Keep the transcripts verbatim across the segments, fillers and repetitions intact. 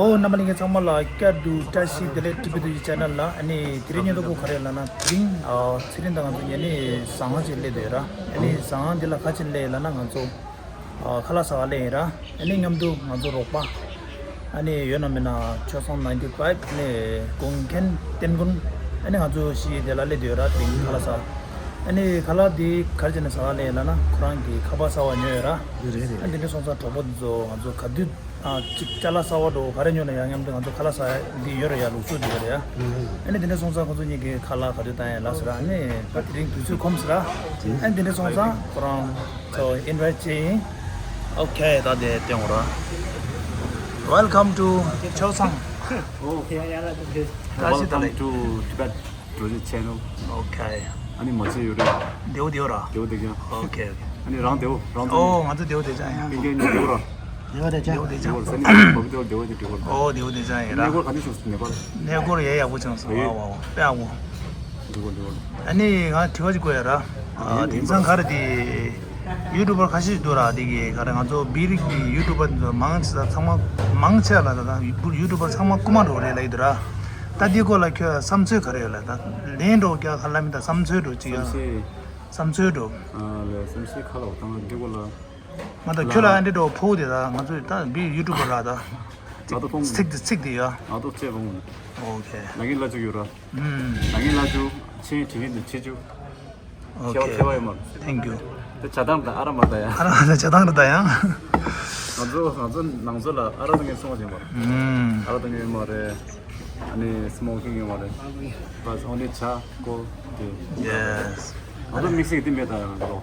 ཨོ། རྣམ་པ་ལྷན་རྒྱས་ཚང་མ་ལ་བསྐྱར་དུ་བཀྲ་ཤིས་བདེ་ལེགས། ཊི་བི་ཏུ་ཡི་ཆེ་ནལ་ལ། ཨ་ནི་དེ་རིང་ཉིན་ཐོ་གོ་ག་རེ་ལབ་ན། དེ་རིང་ཨ་ཚེ་རིང་དང་ང་ཚོ་ཉན་ནི་ཟ་ཁང་ཅིག་སླེབས་བསྡད་ཡོད་ར། ཨ་ནི་ཟ་ཁང་འདི་ལ་ག་ཅིག་སླེབས་ལབ་ན། ང་ཚོ་ཨ་ཁ་ལག་ཟ་བར་སླེབས་ཡིན་ར། ཨ་ནི་མཉམ་དུ་ང་ཚོ་རོགས་པ་ཨ་ནི་ཡོད་ན་མེད་ན་ཆོས་བཟང་ནའིན་ཊི་ཕའིབ། ཨ་ནི་ཀུན་མཁྱེན་བསྟན་ཀུན། ཨ་ནི་ང་ཚོ་བཞི་དེ་ལ་སླེབས་བསྡད་ཡོད་ར། དེ་རིང་ཁ་ལག་ཟ། ཨ་ནི་ཁ་ལག་འདི་ག་རེ་བྱས་ནས་ཟ་བར་སླེབས་ཡིན་ལབ་ན། ཁོ་རང་གི་ཁ་པར་གསར་པ་ཉོས་ཡོད་ར། རེད་རེད། ཨ་ནི་དེ་འདྲ་སོང་ཙང་གྲོགས་པོ་འདི་ཚོ་ང་ཚོ་ག་དུས། ཨ་གཅིག་ཅ་ལག་གསར་པ་འགྲོ་ག་རེ་ཉོས་ན་ཡང་མཉམ་དུ་ང་ཚོ་ཁ་ལག་ཟ་འདི་ཡོད་རེད་ཡ། ལུགས་སྲོལ་འདི་ཡོད་རེད་ཡ། ཨ་ནི་དེ་འདྲ་སོང་ཙང་ཁོ་ཚོ་གཉིས་ཀྱིས་ཁ་ལག་ག་དུས་བཏང་ཡ་ལབ་ཟེར། ཨ་ནི་ད་དེ་རིང་དུས་ཚོད་ཁོམ་ཟེར། ཨ་ནི་དེ་འདྲ་སོང་ཙང་ཁོ་རང་ཚོ་ཨིན་ཝའིཊ་བྱས་ཡིན། ཨོ་ཁེ། ད་དེ་སྟོན་ར། Welcome to ཆོས་བཟང་། ཨོ། བཀྲ་ཤིས་བདེ་ལེགས། Welcome to Tibet Project Channel. ཨོ་ཁེ། ཨ་ནི་མ་བྱེད་ཡོད་རེད། བདེ་པོ་བདེ་པོ་ར། བདེ་པོ་བདེ་རྐྱང་། ཨོ་ཁེ། ཨ་ནི་རང་བདེ་པོ། རང་ཚོ་ཨོ་ང་ཚོ་བདེ་པོ་བདེ་རྐྱང་ཡ། ཀུན་མཁྱེན་གཉིས་བདེ་པོ་ར། བདེ་པོ་བདེ་རྐྱང་། བདེ་པོ་ར། ས་ནི་བ་བི་ཏོ་བདེ་པོ་བདེ་པོ་འདུག་གོ། ཨོ་བདེ་པོ་བདེ་རྐྱང་ཡིན་ར། གནས་སྐོར་ག་འདྲ་བྱུང་སོང་ནེ་པཱལ། གནས་སྐོར་ཡ་ཡག་པོ་བྱུང་སོང་། ཨེ། ཨོ་ཨོ་ཨོ་དཔེ་ཡག་པོ། འདུག་གོ་འདུག་གོ། ཨ་ནི་ང་དྲི་བ་ཅིག་བཀོད་ཡ་ར། ཨ་ཡིན་དེང་ཡིན་སང་ག་རེ་དེ། ཡུ་ཊུ་བར་ཁ་ཤས་འདུག་ར། དེ་གི་ག་རེ་ང་ཚོ་བོད་རིགས་ཀྱི་ཡུ་ཊུ་བར་འདི་ཚོ་མང་ཆེ་ས་ཚང་མ་མང་ཆེ་ལ་ད་ད་ཡུ་ཊུ་བར་ཚང་མ་རྐུ་མ་འགྲོ་རེད་ལབ་ཀྱི་འདུག་ར། ད་འདི་སྐོར་ལ་ཁྱོད་བསམ་ཚུལ་ག་རེ་ཡོད་ལབ། ད་ལན་འགྲོ་རྒྱག་ག་ལ་མི་ད་བསམ་ཚུལ་འགྲོ་ཅིག་ཡ། བསམ་ཤེས། བསམ་ཚུལ་འགྲོ། ཨ་ལས་བསམ་ཤེས་ཁ་ལོ་བཏང་འདི་སྐོར་ལ། ང་ད་ཁྱོད་ལ་ཨ་འདི་འགྲོ་ཕོག་དེ་ད་ང་ཚོ་ད་བོད་ཡུ་ཊུ་བར་ར་ད། ང་ཚོ་ཕོག་ཚིག་དེ་ཚིག་དེ་ཡ། ང་ཚོ་ཚེ་ཕོག་ཨོ་ཁེ། ན་གིན་ལ་ཅིག་ཡོད་ར། ཨུམ། ན་གིན་ལ་ཅུ་ཆེན་དྲི་ངན་དུ་ཆེ་ཅུ། ཁྱེད་པ་ཁྱེད་པ་ཡོད་མ་རེད། Thank you། དེ་བྱ་སྟངས་དང་ཨ་ར་མ་རེད་ད་ཡ། ཨ་ར་མ་རེད། བྱ་སྟངས་རེད་ད་ཡ། ང་ཚོ་ང་ཚོ་ནང་ཚོ་ལ་ཨ་ར་དང་ངས་སོང་བ་ཡོད་མ་རེད། ཨུམ། ཨ་ར་དང་ངས་ཡོད་མ་རེད། ཨ་ནི་སི་མོ་ཀིང་ཡོད་མ་རེད། བ་ཨོ་ནི་བྱ་ཀོ་དེ། Yes། ང་ཚོ་དམིགས་བསལ་གྱི་དེ་མེད་ད་ཡ། ང་ཚོ་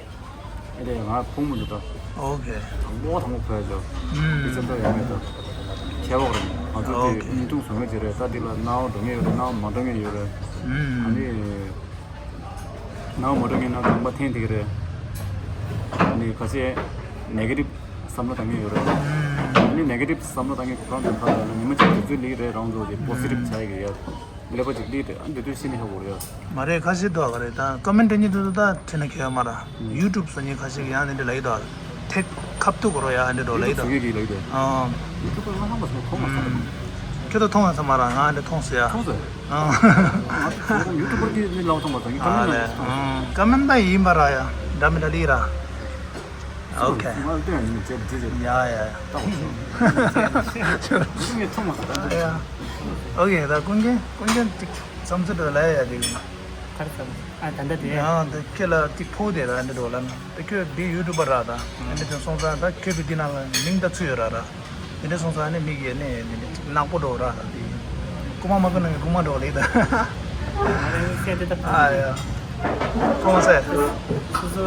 ཨེ་རེད། ང་ཕུང་མི་འདུག་ད། ཨོ་ཁེ། དང་པོ་དང་པོ་ཕོད་ཅོ། ཨུམ། དེ་ཚོ་ད་ཡོད་མེད་ད། ཁྱད་པར་རེད། ང་ཚོ་དེ་ཨོ་ཁེ། བརྙན་ཐུང་བཟོ་མཁན་ཅིག་རེད། ད་འདི་ལ་སྣང་བ་འགྲོ་མཁན་ཡོད་རེད། སྣང་བ་མ་འགྲོ་མཁན་ཡོད་རེད། ཨུམ། ཨ་ནི། ནང་མ་འགྲོ་མཁན་ནང་གང་པ་འཐེན་དེ་ག་རེད། ཨ་ནི་ཁ་ཤས་ནེ་གེ་ཊིབ་བསམ་བློ་བཏང་མཁན་ཡོད་རེད། ཨ་ནི་ནེ་གེ་ཊིབ་བསམ་བློ་བཏང་མཁན་གང་དེ་ཁ་ལ་ཉི་མ་གཅིག་དུས་ཚོད་ལི་རེད། རང་ཚོ་དེ་པོ་སི་ཊིབ་བྱ་ཡི་གི་ཡ། ཀླད་པ་གཅིག་ལི་རེད། ཨ་འདི་དུས་ཤི་ནི་ཧ་གོ་རེད། མ་རེད། ཁ་ཤས་འདུག་ག་རེད། ད་ཀོ་མེན་ཊི་འདྲ་ཉིད་དུ་ད་ཁྲིད་ན་ཁྱོད་མ་ར། ཡུ་ཊུབ་སོ་ཉིད་ཁ་ཤས་ཀྱི་ཡང་འདི་འདྲ་ལ་ཡི་དོ། ཐེག་ཁབ་ཏུ་གོ་རོ་ཡ་འདི་འདྲ་ལ་ཡི་དོ། ཡུ་ཊུབ་སོ་ཉིད་ཀྱི་ལ་ཡི་དོ། ཨ། ཡུ་ཊུབ་ལ་ཧ་མ་སོང་ཁོ་མ་སོང་། ཁྱོད་ད་མཐོང་ཡ་ས་མ་ར། ང་འདི་མཐོང་སོ་ཡ། མཐོང་སོ། ཨ། ཡུ་ཊུབ་པར་གྱི་ནི་ལའོ་མཐོང་མ་སོང་། ཨ་ལེ། ཀོ་མེན་ཊི་ད་ཡིན་པ་ར་ཡ། འདྲ་མི་འདྲ་ལི་ར། ཨོ་ཁེ། ང་ལྟོས་ཡ་ནི་ཅེ་ཇེ་ཇེ། ཡ་ཡ་ཡ། ད་འོ་སོང་། ཡུ་ཊུབ་ངས་མཐོང་མ་སོང་ད། ཡ། ཨོ་ཁེ། ད་ཀུན་མཁྱེན་ཀུན་མཁྱེན་ཅིག་བསམ་ཚུལ་འདྲ་ལ་ཡ་ཡ་དེ་གི་ན། གར་ཙམ། ཨ་ད་ལྟ་དེ། ཡང་ད་ཁྱེད་ལ་ཏིག་ཕོག་དེ་ར་འདི་འགྲོ་ལ་ན། ད་ཁྱོད་འདི་ཡུ་ཊུབ་པར་ར་ད། ཨ་འདི་དོན་སོང་ཙང་ད་ཁྱོད་ཀྱི་འདི་ནང་ལ་མིང་ད་ཚུད་ཡོད་ར་ར། འདི་འདྲ་སོང་ཙང་ནི་མིག་ཡེ་ནས་འདི་འདྲ་ཅིག་ནག་པོ་འགྲོ་ར་ད་འདི། རྐུ་མ་མ་རྐུ་ན་ངས་རྐུ་མ་འགྲོ་ལེ་ད། ང་རང་གསལ་དེ་ད་ཕོག་ཨ་ཡ། ཁོང་སེ། སོ་སོ་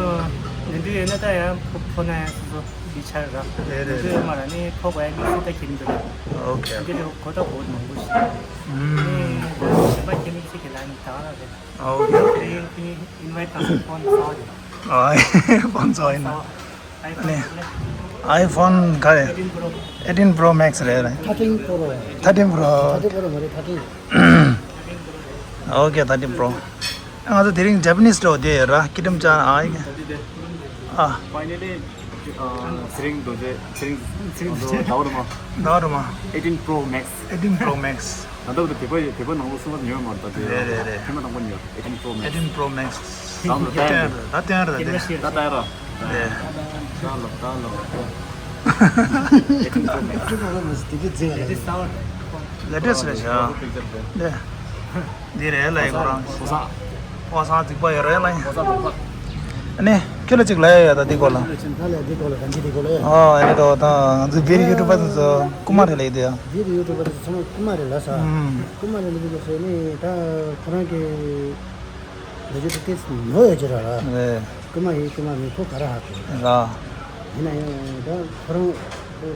ནི་འདི་ཡོད་ན་ད་ཡང་ཕོག་ཕོག་ན་ཡང་སོ་སོ་འདི་ཆར་ར། རེད་རེད་རེད། འདི་ཡོད་མ་ར་ནི་ཕོག་པ་ཡང་མིག་སི་ད་ཁྱེར་འདུག་ར། ཨོ་ཁེ། འདི་རེད་གོ་ད་གོ་མང་པོ་ཞིག་ཨུམ། ནི་གཞན་པ་ཁྱེར་མིག་སི་གི་ལ་ནི་ད་ར་རེད། ཨོ་ཁེ། ཨིན་ཝའི་ཊི་བཏང་སོང་། ཕོན་གསར་པ་དེ། ཨ་ཕོན་གསར་པ་ཡིན་ན། ཨ་ཕོན་ནི་ཨའི་ཕོན་ག་རེ། ཨེ་ཊིན་པོ་རོ། ཨེ་ཊིན་པོ་རོ་མེག་སི་རེད་རེད། ཐར་ཊིན་པོ་རོ། ཐར་ཊིན་པོ་རོ། ཐར་ཊིན་པོ་རོ་མ་རེད། ཐར་ཊིན། ཨོ་ཁེ། ཐར་ཊིན་པོ་རོ། ང་ཚོ་དེ་རིང་ཇ་པ་ནིས་འགྲོ་བསྡད་ཡོད་ར། ཀི་ཏམ་ཅན་ཨ་ཡིག་ཨ། Finally, ཚེ་རིང་རྡོ་རྗེ། ཚེ་རིང་ཚེ་རིང་རྡོ་རྗེ། ཟླ་བ་རུ་མ། ཟླ་བ་རུ་མ། ཨེ་ཊིན་པོ་རོ་མེག་སི། ཨེ་ཊིན་པོ་རོ་མེག་སི། ད་ལྟ་བར་དུ་བོད་པ་ཡི་བོད་པ་ནང་ལོགས་སུ་མ་ཉོས་མ་རེད། ད་དེ་རེད་རེད་རེད། ཐེངས་མ་དང་པོ་ཉོས། ཨེ་ཊིན་པོ་རོ་མེག་སི། ཨེ་ཊིན་པོ་རོ་མེག་སི། ད་ལྟ་ད་ལྟ་ད་ལྟ་ད་ལྟ་ད་ལྟ་ད་ལྟ་ད་ལྟ་ད་ལྟ། ཨེ་ཊིན་པོ་རོ་མེག་སི། ཨེ་ཊིན་པོ་རོ་མེག་སི། དེ་གི་རྫིང་རེད། ལེ་ཊེ་སི་ཊི་རེད་ཤག་ལེ། འདི་རེད་ལ་ཡི་ཁོ་རང་། ཨོ་སང་རྫིག་པ་ཡོད་རེད་ལ་ཡི། ཨོ་སང་རྫིག་པ། ཨ་ནི་ཁྱོད་ལ་ཅིག་ལ་ཡ་ཡ་ད་འདི་སྐོར་ལ། ད་ལ་འདི་སྐོར་ལ་གང་ཅི་འདི་སྐོར་ལ་ཡ། ཨོ་ཨ་ནི་ད་ད་ང་ཚོ་བིར་ཡུ་ཊུབ་པ་དེ་ཚོ་རྐུ་མ་རེད་ལ་ཡི་དེ་ཡ། བིར་ཡུ་ཊུབ་པ་དེ་ཚོ་ཚང་མ་རྐུ་མ་རེད་ལ་ས། ཨུམ། རྐུ་མ་རེད་ལ་འདི་སྐོར་ཟེར་ནི་ད་ཁོ་རང་གི་ལོ་རྒྱུས་དེ་ཏིས་ནོར་ཡོད་ཀྱི་ར་ལ། རེད། རྐུ་མ་ཡིན་རྐུ་མ་མིན་ཁོ་ག་ར་ཧ་གོ་ར། ཡིན་ན་ཡང་ད་ཁོ་རང་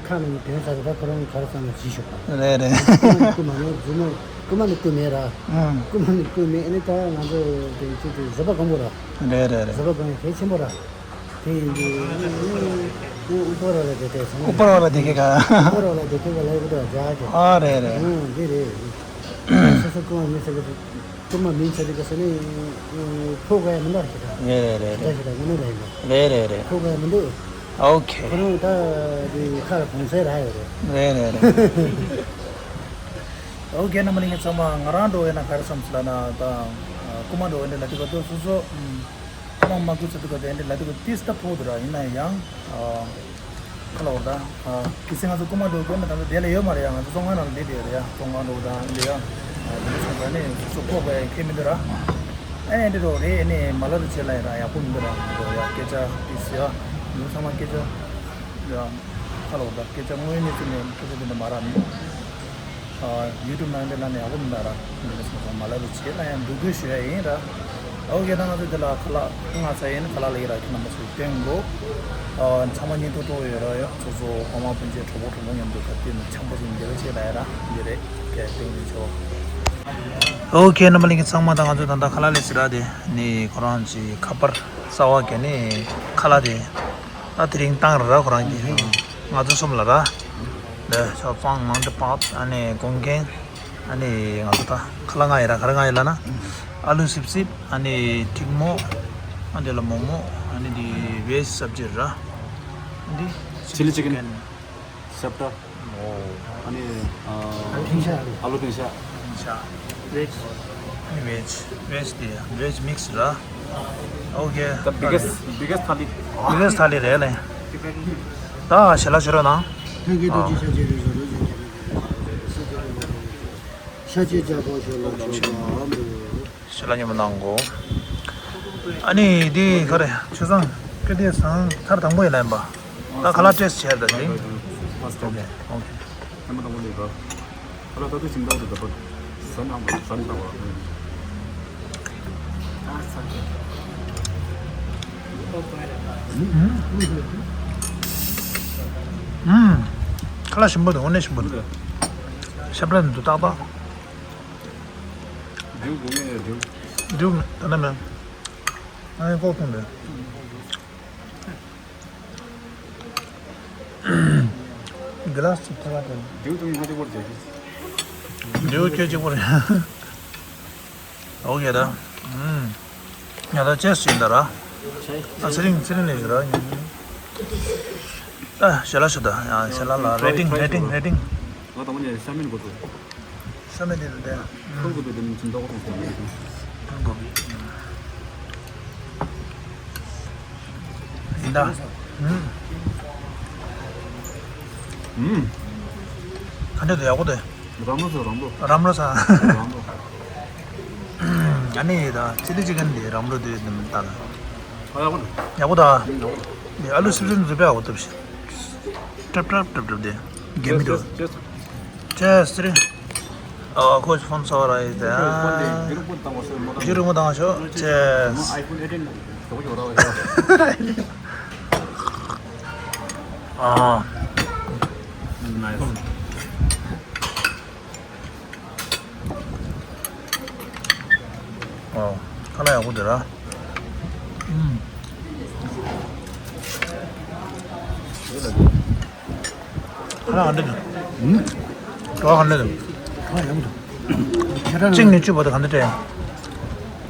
ཁ་ནས་དོན་ཟ་གི་ད་ཁོ་རང་ག་ར་ཚང་མ་བྱིས་ཤོག་པ། རེད་རེད། རྐུ་མ་ནི་རྫུན་མ། རྐུ་མ་ནི་རྐུ་མེད་ར། ཨང་། རྐུ་མ་ནི་རྐུ་མེད། ཨ་ནི་ད་ང་ཚོ་དེ་ཅིག་དེ་བཟོད་པ་སྐམ་པོ་ར། རེད་རེད་རེད། བཟོད་པ་སྐམ་ཡ་གལ་ཆེན་པོ་ར། དེ་ཡིན་དུས་ཨུ་པ་ར་ལ་དེ་གས་སོང་། ཨུ་པ་ར་ལ་དེ་གས་ག་ཨུ་པ་ར་ལ་དེ་གས་ག་ལ་ཡོད་ད་རྒྱ་གི། ཨ་རེད་རེད། ཨང་། དེ་རེད། སོ་སོ་རྐུ་མ་མིན་ཟེར་གི། རྐུ་མ་མིན་ཟེར་གི་ཟེར་ནི་ཕོ་ག་ཡ་མི་འདུག་ཟེར་གི། རེད་རེད་རེད། ཟེར་གི་ད་ངོ་མ་རེད་ཡིན་པ། རེད་རེད་རེད། ཕོ་ག་ཡ་མི་འདུག་ཨོ་ཁེ། ཁོ་རང་ད་དེ་ཁ་ལ་གོང་ཚད་རག་ཡོད་རེད། རེད་རེད་རེད། ཨོ་ཁེ། རྣམ་པ་ལྷན་རྒྱས་ཚང་མ། ང་རང་འགྲོ་ཡོད་ན་ག་རེ་བསམ་སོང་ལབ་ན། ད་རྐུ་མ་འགྲོ་ཡོད་འདྲ་ལབ་དུས་ག་དུས་སོ་སོ་རྐུ་མ་མ་རྐུ་ཚར་དུས་ག་དུས་འདྲ་ལབ་དུས་ག་ཏིས་ད་ཕོག་འདུག་ར། ཡིན་ན་ཡང་ཁ་ལ་འོར་ད་གལ་སྲིད་ང་ཚོ་རྐུ་མ་འགྲོ་དགོས་ན། ད་ལྟ་དེ་ལ་ཡོད་མ་རེད་ཡ། ང་ཚོ་བཙོན་ཁང་ནང་ལ་བསྡད་དེ་ཡོད་རེད་ཡ། བཙོན་ཁང་འགྲོ་དང་འདི་ཡ་འདི་ཚོ་ག་ནས་སོ་སོ་ཕོག་པའི་ཁེ་མི་འདུག་ར། ཨ་ནི་འདི་འགྲོ་རེད། ཨ་ནི་མ་ལ་རུ་བྱེད་ལ་ཡ་ར་ཡག་པོ་མི་འདུག་ར། འདི་འགྲོ་ཡ་སྐད་ཆ་ཏིས་ཡ་འདི་ཚང་མ་སྐད་ཆ་ཡ། ཁ་ལོ་ད་སྐད་ཆ་དངོས་གནས་ཚུལ་ནས་སྐད་ཆ་དེ་འདྲ་མ་རག་མི། ཡུ་ཊུབ་ནང་འདྲ་ལ་ནས་ཡག་པོ་མི་འདུག་ར། འདི་འདྲ་སོང་ཙང་མ་ལ་རུ་བྱེད་ལ་ཡང་འབོད་སྐུལ་ཞུ་ཡ་ཡིན་ར། ཨོ་ཁེ། ད་ང་ཚོ་འདི་ལ་ཁ་ལག་ང་ཚ་ཡིན། ཁ་ལག་ལ་ཡི་ར། ཁྱེད་རྣམ་པ་ཚོས་སྟོན་དགོས། ཚང་མ་སྙིང་ཐོ་ཐོ་ཡོད་ར། ཡོད་སོ་སོ་ཕ་མ་སྤུན་མཆེད་གྲོགས་པོ་གྲོགས་མོ་མཉམ་དུ་ག་དུས་ནས་འཆམ་པོ་ཞིག་འདི་ར་བྱེད་ལ་ཡ་ར། འདི་རེད། ཁྱེད་སྟོན་གྱིན་ཆོག་ཨོ་ཁེ། རྣམ་པ་ལྷན་རྒྱས་ཚང་མ། ད་ང་ཚོ་ད་ལྟ་ཁ་ལག་ལས་ཟེར་ར། དེ་ནི་ཁོ་རང་གི་ཁ་པར་གསར་བ་གི་ནི་ཁ་ལག་དེ། ད་དེ་རིང་བཏང་ར་ཁོ་རང་གིས། ང་ཚོ་གསུམ་ལ་ར། འདི་ཆོག་ཙང་མང་དུ་པག་ཨ་ནི་གོང་གེན། ཨ་ནི་ང་ཚོ་ད་ཁ་ལག་ལྔ་ཡོད་ར། ག་རེ་ལྔ་ཡོད་ལབ་ན། ཨ་ལུ་སིབ་སིབ། ཨ་ནི་ཐིག་མོ། ཨ་འདི་ལ་མོག་མོག་ཨ་ནི་འདི་བེཇ་སབ་ཇི་ར། འདི་ཆི་ལི་ཅི་ཀེན། ཤབ་ཏ། ཨོ། ཨ་ནི་ཨ་ཨ་ལུ་ཕིང་ཤ། ཨ་ལུ་ཕིང་ཤ། ཤ། བེཇ། ཨ་ནི་བེཇ། བེཇ་དེ་བེཇ་མིག་སི་ར། ཨོ་ཁེ། The biggest, biggest ཐ་ལི། Biggest ཐ་ལི་རེད་ལེ། ད་ཞལ་ལག་ཞུ་རོགས་གནང་། ཕན་ཁེ་ཏུ་ཅི་ཤ་ཅེ་རེ་ཞོ་རོ་ཅེ་ཅེ་རེ་ཤ་ཅེ་ཅ་པོ་ཞོ་ལོ་ཞོ་ལོ། ཞལ་ལག་མཉམ་པོ་གནང་གོ། ཨ་ནི་འདི་ག་རེ། ཆུ་བཟང་ཀེ་ཏི་སང་ཐར་དང་པོ་ཡིན་ལབ་ཡིན་པ། ད་ཁ་ལག་ཊེ་སི་ཊི་བྱས་ད་དེ། ཨོ་ཁེ། ཨོ་ཁེ། ཁ་ལག་ད་དུ་ཞིམ་ད་འོ་དུ་ད་པ། ཟ་ན་མ་ཟ་ན་ད་བ། ཨུམ། ཁ་ལག་ཞིམ་པོ་འདུག་དངོས་གནས་ཞིམ་པོ་འདུག་ཤ་པྲ་འདུག་ཏག་ཏག་རྒྱུ་དགོས་ངེས་རྒྱུ། རྒྱུ་ད་ནི་མེད། ཨ་ནི་ཀོ་ཐུང་རེད། གི་ལ་སི་ཅིག་ཐེབས་པ་དེ། རྒྱུ་དུང་ཧ་ཅིག་པོར་བྱེད་ཀྱི། རྒྱུ་ཁྱོད་གཅིག་པོ་རེད། ཨོ་ཡ་ད། ཨུམ། ཡ་ད་ཅེས་ཡིན་ད་ར། ཨ་ཚེ་རིང་ཚེ་རིང་ལས་ཡོད་ར། ཨ་ཞལ་ལག་ཞུ་ད། ཡ་ཞལ་ལག་ལ་རེ་ཊིང་རེ་ཊིང་རེ་ཊིང་། ང་དང་པོ་ནས་ཤ་མིན་དགོས་འདུག་ཤ་མེད་དེ་དེ། ཁོང་གི་དེ་དེ་ནི་ཁྱིམ་ཐོག་ཏུ་སོང་ནས། ཁོང་གི། ཡིན་ད། ཨུམ། ཨུམ། ག་འདྲ་འདུག་ཡག་པོ་འདུག་རམ་རོ་ཚོ་རམ་རོ། རམ་རོ་ཚ། རམ་རོ། ཨ་ནི་ཡིན་ད་ཅི་ལི་ཅི་ཀན་དེ་རམ་རོ་དེ་དེ་ད། ཨ་ཡག་པོ་འདུག་ཡག་པོ་ད། ཡག་པོ་འདུག་དེ་ཨ་ལུ་སིབ་སིབ་འཛུགས་པའི་ཨ་བོ་ཐུབ་ཤི། ཀྲབ་ཀྲབ་ཀྲབ་ཀྲབ་དེ། རྒྱ་མི་འདུག་ཅེས་ཟེར། ཨ་ཁོ་ཕོན་ཚོ་ར་ཡི་དེ། ཕོན་དེ་རྒྱུ་རུ་མོ་བཏང་བ་སོ་མོ་བཏང་། རྒྱུ་རུ་མོ་བཏང་ཤོག་ཅེས། ཨའི་ཕོན་ཨེ་ཊིན་དོག་ཡོད་ར་བ་ཡ། ཨ། ནའི་སི། ཨོ། ཁ་ལག་ཡག་པོ་འདུག་ར། ཨུམ། ཁ་ལག་ག་འདྲ་འདུག་ཨུམ། བྲོ་བ་ག་འདྲ་འདུག་ཁ་ལག་ཡག་པོ་འདུག་ཁྱེད་རང་གཅིག་ནས་བཅུ་བར་དུ་ག་འདྲ་སྤྲད།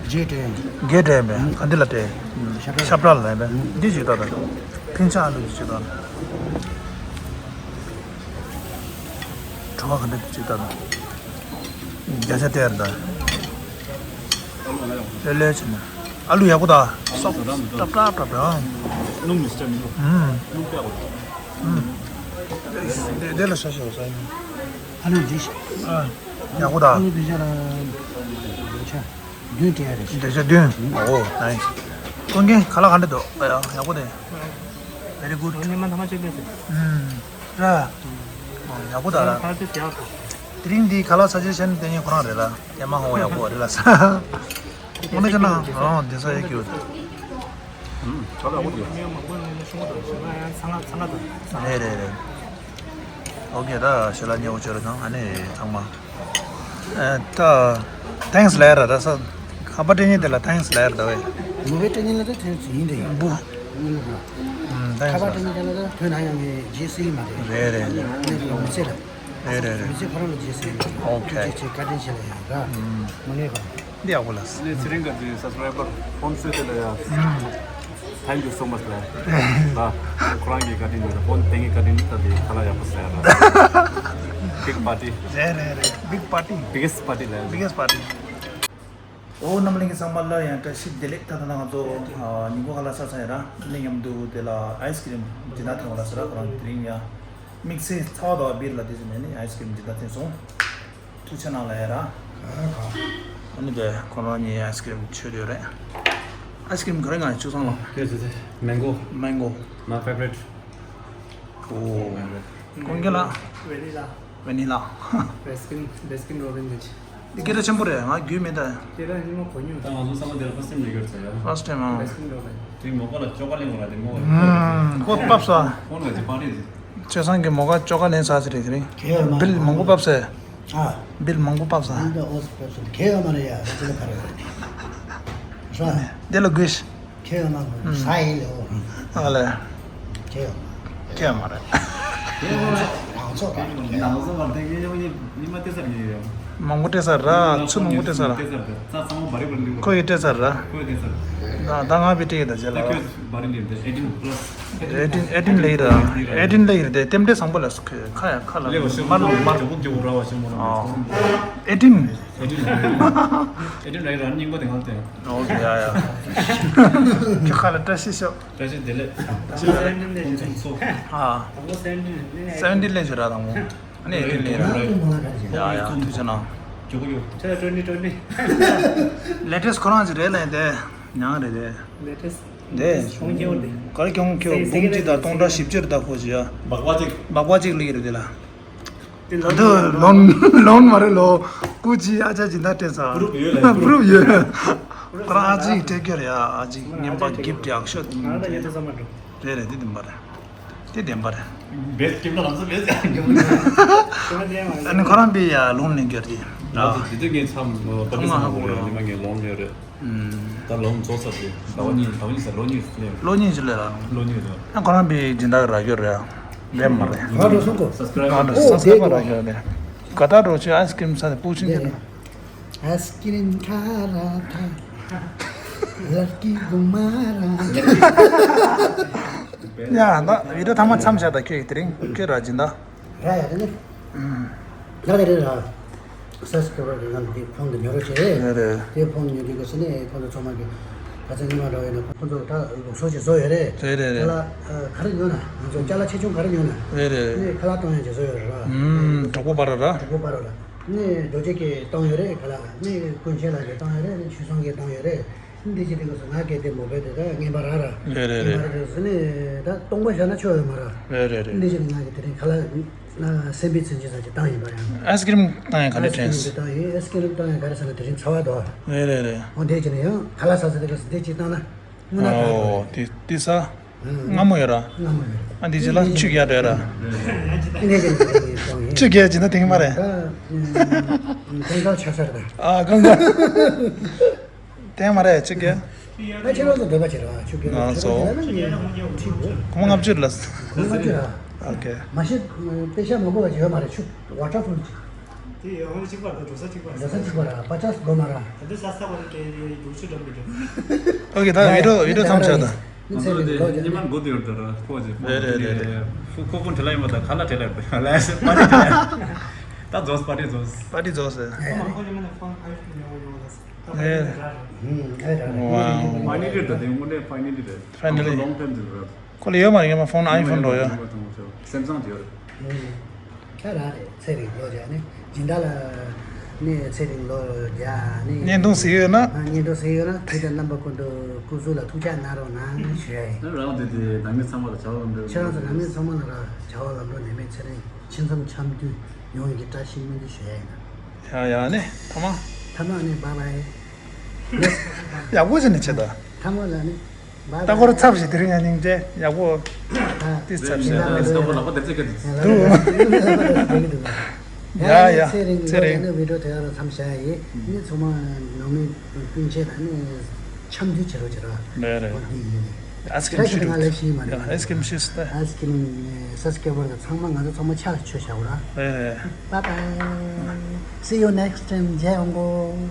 བརྒྱད་སྤྲད། བརྒྱད་སྤྲད་པས་ག་འདི་ལ་སྤྲད། ཤ་ཤ་པྲ་ལ་སྤྲད་པས་འདི་ཅིག་ལྟ་དང་། ཕིང་ཆ་ཨ་ལུ་འདི་ཅིག་ལྟ། བྲོ་བ་ག་འདྲ་འདི་ཅིག་ལྟ་དང་། བརྒྱ་ཆ་སྟེར་དང་། ལེ་ལེ་བྱས་ན། ཨ་ལུ་ཡག་པོ་དང་། སོབ་སོབ་སོབ་སོབ་སོབ། སྣུམ་མི་སྲིད་མི་འདུག་ཨུམ། སྣུམ་དཔེ་ཡག་པོ་འདུག་ཨུམ། དེ་དེ་ལ་ཤ་ཤ་ཟ་ཡིན། ཨ་ལུ་འདི་ཤ། ཨ། ཡག་པོ་དང་། ཨ་ལུ་འདི་ཤ་ལ་འདོད་ཆ་བདུན་སྤྲད་ཡ་རེད། འདོད་ཆ་བདུན། ཨོ་ནའི་སི། ཀུན་མཁྱེན་ཁ་ལག་ག་འདྲ་འདུག་ཨ་ཡ་ཡག་པོ་དེ། Very good། ཉི་མ་ཐ་མ་ཅིག་ལས་ཟེར། ཨུམ། ར། ཨོ་ཡག་པོ་དང་ར། ཁ་ལག་དེ་ཡག་པོ། དེ་རིང་འདི་ཁ་ལག་ས་ཆ་ཆེན་དེ་ཉིད་ཁོ་རང་རེད་ལ། ཡ་མ་ཧོ་ཡག་པོ་རེད་ལ་ས། དངོས་གནས་བྱས་ན་ཨོ་འདི་ས་ཡ་ཀྱུ། ཨུམ། ཁ་ལག་ཡག་པོ་འདུག་མི་མང་པོ་ནས་ཤོང་བ་དང་ཞིང་ཁ་ཡང་ཚང་ལ་ཚང་ལ་དང་། རེད་རེད་རེད། ཨོ་ཁེ། ད་ཞལ་ལག་ཉེ་བོ་བྱོས་ར་དང་ཨ་ནི་ཚང་མ། ཨ་ད། Thanks ལབ་ཡ་ར་ད་ས། ཁ་པར་སྤྲད་མཁན་དེ་ལ་Thanks ལབ་ཡ་ར་ད་བས། མི་བས་སྤྲད་མཁན་ལ་ད་Thanks ཡིན་རེད། འབུ། ཨུམ། Thanks ཁ་པར་ལབ། སྤྲད་མཁན་དེ་ལ་ད་བོད་ནང་ཡོང་ནས་རྗེས་སུ་ཡིན་མ་རེད། རེད་རེད། ཨ་ནི་མི་ཚེ་ལ། རེད་རེད་རེད། མི་ཚེ་ཁོ་རང་ལ་རྗེས་སུ་ཡིན་མ་རེད། ཨོ་ཁེ། ཐུགས་རྗེ་ཆེ། བཀའ་དྲིན་ཆེ་ལ་ཡང་ར། ཨུམ། མ་ངེས་པ། འདི་ཡག་པོ་ལ། ཨ་ནི་ཚེ་རིང་ག་ཅིག་སབ་སི་ཀ་རའི་བར་ཕོན་སུའི་དེ་ལ་ཡ། ཨུམ། Thank you so much ལ། ལ། ཁོ་རང་གི་བཀའ་དྲིན་ནི་ཕོན་དེ་ངའི་བཀའ་དྲིན་ནི་ད་དེ་ཁ་ལག་ཡག་པོ་ཟ་ཡ་ལ། Big party. རེད་རེད་རེད། Big party. Biggest party ལ། Biggest party. ཨོ་རྣམ་གླིང་གི་ཚང་མ་ལ་ཡང་བཀྲ་ཤིས་བདེ་ལེགས། ད་ལྟ་ང་ཚོ་ཨ་ཉིན་གུང་ཁ་ལག་ཟ་ཚར་ཡིན་ར། ཨ་ནི་མཉམ་དུ་དེ་ལ་ཨའི་སི་ཁི་རིམ་སྦྱིན་བདག་ཐེངས་ལ་ཟེར་ར། ཁོ་རང་དེ་རིང་ཡང་དམིགས་བསལ་ཚ་བ་དང་བིར་ལ་དེ་ཟེར་ནས་ནི་ཨའི་སི་ཁི་རིམ་སྦྱིན་བདག་ཐེངས་སོང་། ཐུགས་རྗེ་གནང་ལ་ཡ་ར། ཨ་ནི་དེ་ཁོ་རང་གཉིས་ཨའི་སི་ཁི་རིམ་མཆོད་ཡོད་རེད། ཨའི་སི་ཁི་རིམ་ག་རེ་ང་བཅུ་ཚང་ལ། དེ་དེ་དེ་མེང་གོ། མེང་གོ། My favorite. ཨོ། ཀོང་རྒྱལ་ལགས། ཝེ་ནི་ལ། ཝེ་ནི་ལ། བེ་སི་ཀིན། བེ་སི་ཀིན་རོ་བིན་ནི། འདི་སྐད་གྲགས་ཆེན་པོ་རེད། ང་རྒྱུས་མེད་ད། སྐད་གྲགས་ཉིན་མོ་གོ་མྱོང་། ད་ང་ཚོ་ཚང་མ་འདིར་first time ལས་ཀྱོར་ཚེ་ཡ། First time ཨང་། བེ་སི་ཀིན་རོ་བིན། དེ་མོ་ཀ་ལ་ཅོ་ཀ་ལེན་དགོས་ར་དེ་མོ། ཨུམ། ཁོ་བབས་ས། ཁོང་ལ་དེ་པར་རེད། ཆོས་སང་གི་མོ་ཀ་ཅོ་ཀ་ལེན་ས་ཟེར་རེད་དེ་རིང་། ཁེ་ཡོད་མ། བིལ་མང་པོ་བབས་ས། ཨ། བིལ་མང་པོ་བབས་ས། ཨ་འདི་ཨོ་སི་པེ་སི་ཁེ་ཡོད་མ་རེད་ཡ། ཅི་ལ་ཁ་རེད་རེད། ཧྲ། དེ་ལ་དགོས། ཁྱེད་ཡོད་ན་ཟ་ཡིན་ལེའོ། ཨ་ལས། ཁྱེད་ཡོད་ན། ཁྱེད་མ་རེད། རང་ཚོ་རང་ཚོ་རང་ཚོ་རང་ཚོ་བར་དེ་ཉི་མ་ཉི་མ་སྤྲད་ཚར་ཡིན་རེད། མང་པོ་སྤྲད་ཚར་ར། ཚུར་མང་པོ་སྤྲད་ཚར་ར། ས་ཚང་མ་བ་རི་བ་རི་འདུག་ཁོ་ཡིས་སྤྲད་ཚར་ར། ཁོ་ཡིས་སྤྲད་ཚར། ད་ད་ང་བི་སྤྲད་ཡིན་ད་རྗེས་ལ། ད་ཁོས་བ་རི་འདུག eighteen plus eighteen eighteen ལ་ཡིན་ར། eighteen ལ་ཡིན་རེད་དེ་རྟེན་འབྲེལ་བཟང་པོ་ལ་སུ་ཁ་ཡ་ཁ་ལ་ལེ་བ་ཤི་མར་ལ་མར་ལ་ཇོ་བོ་རྒྱུ་ར་བ་ཤི་མོ་ལ། eighteen eighteen ལ་ཡིན་ར། རྙིང་པ་དེ་ང་ལ་བསྟན། ཨོ་ཡ་ཡ། ཁྱོད་ཁ་ལ་བཀྲ་ཤིས་ཤོག་བཀྲ་ཤིས་བདེ་ལེགས། བཀྲ་ཤིས་བདེ་ལེགས། ཕུན་སུམ་ཚོགས། ཨ། seventeen ལས་བྱེད་ར་དང་མོ། ཨ་ནི་eighteen ལས་ར། ཡ་ཡ་ཐུགས་རྗེ་གནང་། མགྱོགས་པོ་མགྱོགས། ཁྱོད་twenty twenty ལེ་ཊེ་སི་ཁོ་རང་ཅིག་རེད་ལས་དེ། ཉང་རེད་དེ། ལེ་ཊེ་སི་དེ། ཁོང་སྐྱེ་བོ་དེ། ག་རེ་ཁྱོང་ཁྱོད་སེ་སེ་འབུམ་གཅིག་དང་སྟོང་ཕྲག་བཞི་བཅུ་རེ་ད་ཁོ་ཅི་ཡ། སྦག་སྦག་ཅིག་སྦག་སྦག་ཅིག་ལས་རེད་དེ་ལ། དེ་ལོན་ད་ལོན་ལོན་མ་རེད་ལོ། སྐུ་ཅི་ཨ་ཅག་ཅི་འདྲ་སྤྲད་ས། པུ་རུབ་ཡོད་ལ། པུ་རུབ་ཡོད། ཁོ་རང་ཨ་ཅག་གིས་སྤྲད་རྒྱུ་རེད་ཡ། ཨ་ཅག་རྔན་པ་གིཕ་ཊི་ཡག་ཤོས་དེ་ང་རང་ད་ཉེ་ཚོ་ཚང་མ་འགྲོ། རེད་རེད། དེ་བདེན་པ་རེད། དེ་བདེན་པ་རེད། བེས་ཀྱིབ་ལ་ལམ་སང་བེས་ཀྱིབ། ཨ་ནི་ཁོ་རང་པི་ཡ་ལོན་ལེན་རྒྱུ་རེད། ང་ཚོ་དེ་དུས་ངའི་མཚམས་པ་ཀི་སི་ཐན་ལ་ཉི་མ་ངའི་ལོན་ཡོད་རེད། ད་ལོན་རྫོགས་ཚར་ཏེ་ཟླ་བ་གཉིས་ཟླ་བ་གཉིས་ཟེར་ལོ་གཉིས་ལས། ལོ་གཉིས་ཅིག་ལས་ར། ལོ་གཉིས་རེད། ཨ་ཁོ་རང་པི་སྦྱིན་བདག་རག་ཡོད་རེད། ལས་མ་རེད། ང་འགྲོ་སོང་གོ། ང་འགྲོ་སོང་། ས་སྐ་པ་རག་ཡོད་རེད། ག་ད་འགྲོ་ཆུ་ཨའི་སི་ཀི་རིམ་ས་དེ་ཕུག་ཆུ་འདི་འགྲོ། ཨའི་སི་ཀི་རིམ་ཁ་ར་ཐ། ལབ་ཀྱི་གོ་མ་ར། ཡ་ད་བི་ཌི་ཡོ་ཐ་མ་མཚམས་བཞག་ད་ཁྱོད་ཡིག་དེ་རིང་ཁྱོད་ར་སྦྱིན་བདག་ར་ཡ་དེ་ནི། ལ་དེ་རེད་ར། སབ་སི་ཀ་རའི་བར་གི་ང་ཚོ་དེ་ཕོན་དུ་ཉོ་རོགས་བྱེད། རེད་རེད། དེ་ཕོན་དུ་ཉོ་དུས་སྐབས་སུ་ནས་ཁོང་ཚོ་ཚང་མ་གི་ཁ་ཚ་ཉི་མ་འདྲ་བ་ཡིན་ན་ཁོང་ཚོ་ད་ལུགས་སྲོལ་ཞིག་བཟོ་ཡོད་རེད། རེད་རེད་རེད། ཁ་ལག་ག་རེ་ཉོ་ན་ང་ཚོ་ཅ་ལག་ཆེ་ཆུང་ག་རེ་ཉོ་ན། རེད་རེད། ནས་ཁ་ལག་གཏོང་ཡག་ཅིག་བཟོ་ཡོད་རེད་ར། ཨུམ། གྲོགས་པོ་བར་ར། གྲོགས་པོ་བར་ར། ནས་རྡོ་རྗེ་གིས་གཏོང་ཡོད་རེད་ཁ་ལག་ནས་ཀུན་ཤེས་ལགས་ཀྱིས་གཏོང་ཡོད་རེད། ཆོས་བཟང་གིས་གཏོང་ཡོད་རེད། འདི་ཅི་འདི་ག་སོ་ང་གལ་ཏེ་མོ་བེ་དེ་ད་ངན་པ་ར་ར། རེད་རེད་རེད། ངན་པ་ར་རེད་ཟེར་ནས་ད་སྟོང་པ་བཞག་ན་ཆོག་ཡོད་མ་ར། རེད་རེད་རེད། འདི་ཅི་ནི་ང་གི་དེ་རིང་ཁ་ལག་ན་སེམས་པའི་ཚིན་ཅི་ས་ཅི་བཏང་ཡིན་པ་ཡང་། ཨའི་སི་ཀི་རིམ་བཏང་ཡང་ག་ནས་ཨའི་སི་ཀི་རིམ་དྲན། དེ་བཏང་ཡིན། ཨའི་སི་ཀི་རིམ་བཏང་ཡང་ག་རེ་ཟེར་ན་དེ་རིང་ཚ་བ་དོ། རེད་རེད་རེད། འོ་འདི་ཅི་ནི་ཡང་ཁ་ལག་ཟ་ས་དེ་ག་སོ་འདི་ཅི་བཏང་ན་དངོས་གནས་ཁ་ཨོ་དེ་དེ་ས། ཨང་། སྔ་མོ་ཡོད་ར། སྔ་མོ་ཡོད། ཨ་འདི་ཅི་ལ་ཆུ་རྒྱག་འདྲ་ར། འདི་ཅི་ལ་ཆུ་རྒྱག་ཅི་ན་དེང་མ་རེད། ད་ཀང་ཀང་ཆགས་ས་རེད་ད། ཨ་ཀང་ཀང་། དེང་མ་རེད་ཆུ་རྒྱག་ང་ཁྱེད་རང་ཚོ་འདོད་པ་བྱེད་ར་ཆུ་རྒྱག་ང་ཚོ། ཁོ་མོ་ལྔ་བཅུ་ལ། ཁོ་མོ་ལྔ་བཅུ་ར། ཨོ་ཁེ། མ་གཞི་པེ་ཤ་མང་པོ་བ་ཡོད་མ་རེད། ཆུ་ཝ་ཊར་ཕུལ་ཅིག་དེ་ཡོང་གཅིག་པ་དང་འགྲོ་ས་གཅིག་པ་རེད། འགྲོ་ས་གཅིག་པ་ར་པ་ཅག་སྒོ་མ་ར། ད་འདི་ས་ས་བ་དེ་དེ་རྒྱུག་ཆུ་འགྲམ་དུ་རྒྱུག་ཨོ་ཁེ། ད་བི་ཌི་ཡོ་བི་ཌི་ཡོ་མཚམས་བཞག་ད། ང་ཚོ་དེ་ཉི་མ་འགོ་དེ་ཡོད་ད་ར་ཁོ་ཅེ་ཁོ་རེད་རེད་རེད། ཁོ་ཁོ་ཁོ་འདྲ་ལ་ཡིན་པ་ད་ཁ་ལ་བྲེལ་ལ་ཡོད་ད་ལ་ཡ་སེ་པ་ཏི་བྲེལ་ལ་ད་རྫོགས་པ་ཏི་རྫོགས། པ་ཏི་རྫོགས་ཟེར། ཁོ་མ་ཁོ་ཉི་མ་ནས་ཕོན་ཨའི་ཕོན་ཉོ་ཉོ་ལ་ཟེར། ཨེ། ཧུམ་ཨེ་ར་ར། ཝའོ། ཕའི་ནལ་ལི་རེད་ད། དེ་དངོས་གནས་ཕའི་ནལ་ལི་རེད། ཕའི་ནལ་ལི། ལོང་ཊརམ་ཟེར་ར། ཁོ་ལ་ཡོད་མ་རེད། ངས་མ་ཕོན་ཨའི་ཕོན་འགྲོ་ཡོད། སེམ་སང་དེ་ཡོད་རེད། ཧུམ། ཁྱོད་རང་རེད། ཚེ་རིང་ལོ་བརྒྱ་ནི་སྦྱིན་བདག་ལ་ནི་ཚེ་རིང་ལོ་བརྒྱ་ནི་བརྙན་ཐུང་གཟིགས་ཡོད་ན། ཨ་བརྙན་ཐུང་གཟིགས་ཡོད་ན་དེ་དང་རྣམ་པ་ཀུན་ཏུ་སྐུ་གཟུགས་ལ་ཐུགས་ཅག་གནང་རོགས་གནང་ཞུ་ཡ་ཡིན། ད་རང་དེ་དེ་ནང་མི་ཚང་མ་ལ་བྱ་བ་ལམ་འགྲོ། ཁྱེད་རང་ཚོ་ནང་མི་ཚང་མ་ལ་ར་བྱ་བ་ལམ་འགྲོ་ནད་མེད་ཚེ་རིང་ཕྱི་མཚམས་འཆམ་མཐུན་ཡོང་བའི་གི་བཀྲ་ཤིས་སྨོན་འདུན་ཞུ་ཡ་ཡིན། ཡ་ཡ་ནི་ཐ་མ། ཐ་མ་ནི་བཱའི་བཱའི། ཡག་པོ་བྱས་ནས་བྱེད་ད། ཐ་མ་ལ་ནི། ལྟ་སྐོར་ཚབ་ཞིག་དེ་རིང་ཡང་སྙིང་རྗེ་ཡག་པོ། ཏི་ཚབ་ཞིག་ལ་འདུག་ཡ་ཡ་ཚེ་རིང་ཚེ་རིང་། ནི་བི་ཌི་ཡོ་དེ་ག་རང་མཚམས་བཞག་ཡིན། ནི་ཚང་མ་ནང་མི་སྤུན་མཆེད་དང་ནི་འཆམ་མཐུན་བྱེད་རོགས་བྱེད་རོགས། རེད་རེད། འོ་འདི་ཡིན། ཨའི་སི་ཀི་རིམ་ཤི་ང་ལབ་ཤེས་མ་རེད། ཨའི་སི་ཀི་རིམ་ཤི་སྟེ། ཨའི་སི་ཀི་རིམ་སབ་སི་ཀ་རའི་བར་གྱི་ཚང་མ་ང་ཚོ་ཚང་མ་ཆ་ཆོད་བྱ་བ་ར། རེད་རེད། Bye bye. See you next time. མཇལ་ཡོང་གོ།